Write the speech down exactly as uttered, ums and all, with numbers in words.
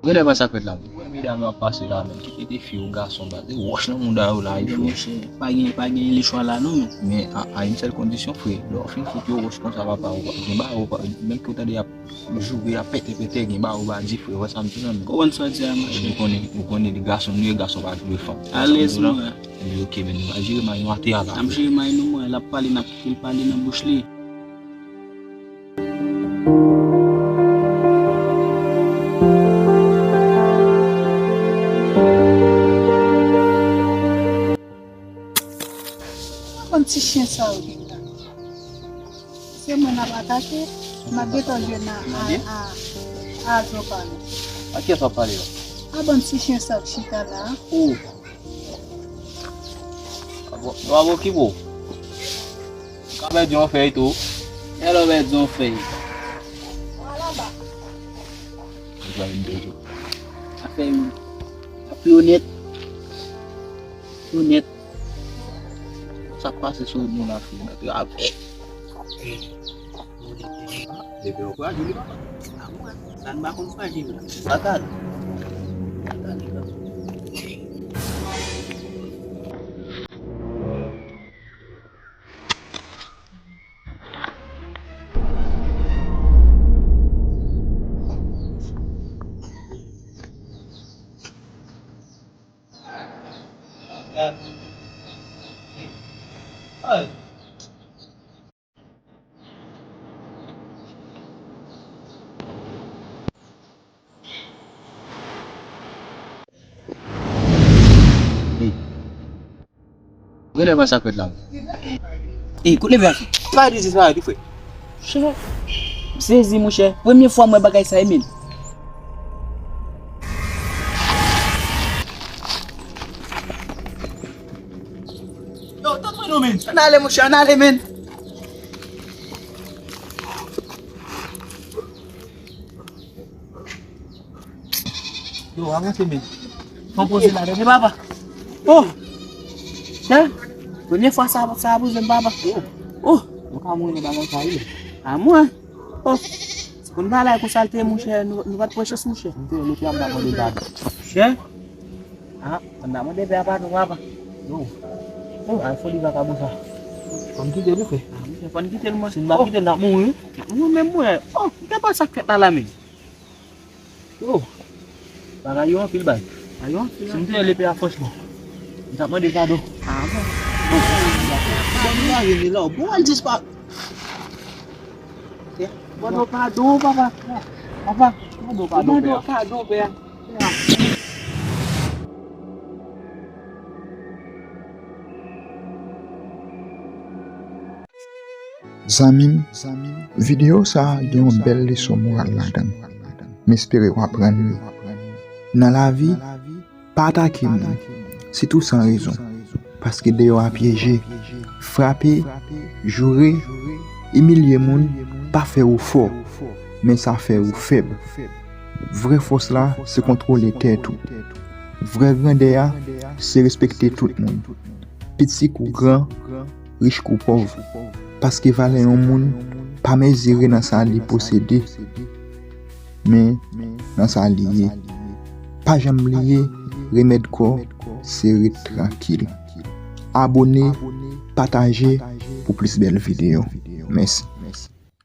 Gade pa sa k fèt la. Wè medam yo ap pase la, men ki kite fi ou gason ba, se wòch nan mouda yo la, wi, frè. Monchè, pa gen, pa gen lechwa la non, men. Men a, a yon sèl kondisyon, frè. Lè w fin fout yo wòch konsa, papa, ou pa, gen ba ou pa, menm ke w tande y ap joure, y ap pètè pètè, gen ba ou pa di, frè, wè sa m di lan, men. Konprann sa w di a, monchè. Ou konnen, ou konnen de gason nou ye, gason pa joure fanm. Alèz, mwen. Epi, ok, men nou va jere may nou atè a la. N ap jere may nou, mwen. L ap pale, n ap kite l pale nan bouch li. Konn ti chen sa yo gen la. Se mwen n ap atake, m ap gentan jwenn a, a, a, a zo pa nou. A kiyès w ap pale la? A bann ti chen sa yo k chita la. Oh. Bravo, bravo, Kibo. Ou ka pèdi yon fèy tou. Alò, pèdi yon fèy. Afè yo. Afè yo nèt. Yo nèt. Sa k pase sou moun afè yo nèt. Yo avè. Bebe yo frajil, papa. A mwen, sa n pa konn frajil la. Fatal. Fatal, papa. Ey. Gade pa sa k fèt la. Ey, kout leve a. Pa di disparèt wi, frè. Chè, m sezi, monchè. Premye fwa m wè bagay sa, wi, men. Yo, tanpri non, men. Ann ale, monchè, ann ale, men. Yo, avanse, men. Fò poze la, tande, papa. Oh! Chè, premye fwa sa, sa a poze m, papa. Oh! Oh! Nou ka mouri nan bagay sa, wi. A mwen? Oh! Si konn bagay konsa l te ye, monchè, nou, nou pa t pran chans, monchè. M te lè pye a m ta mande l padon. Chè? Ah, m ta mande pè a padon, papa. Yo. Oh, al foli vakabon sa. Fò n kite l, wi, frè. Ah, monchè, fò n kite l, mwen. Si n pa kite l, n ap mouri, wi. Mwen menm, mwen. Oh, gade pa sa k fèt la, la, men. Yo. Bagay yo anpil, bay. Bagay yo anpil. Si m te lè pè a, franchman, m t ap mande padon. Ah, bon. Bon, nou pa vini la. Bon, al dispa-, Mande w padon, papa. Papa, mande w padon, pè a. Mande w padon, pè a. Zanmi m, videyo sa a gen yon bèl leson moral ladan l. M espere w aprann li. Nan lavi, pa atake moun, sitou san rezon, paske deyò a pyeje. Frape, joure, imilye moun pa fè ou fò, men sa fè ou fèb. Vrè fòs la se kontwole tèt ou. Vrè grandè a se respekte tout moun, piti kou gran, rich kou pòv, paske valè yon moun pa mezire nan sa li posede, men nan sa li ye. Pa janm bliye, remèd kò se ret trankil. Abone, pataje pou plis bèl videyo. Mèsi.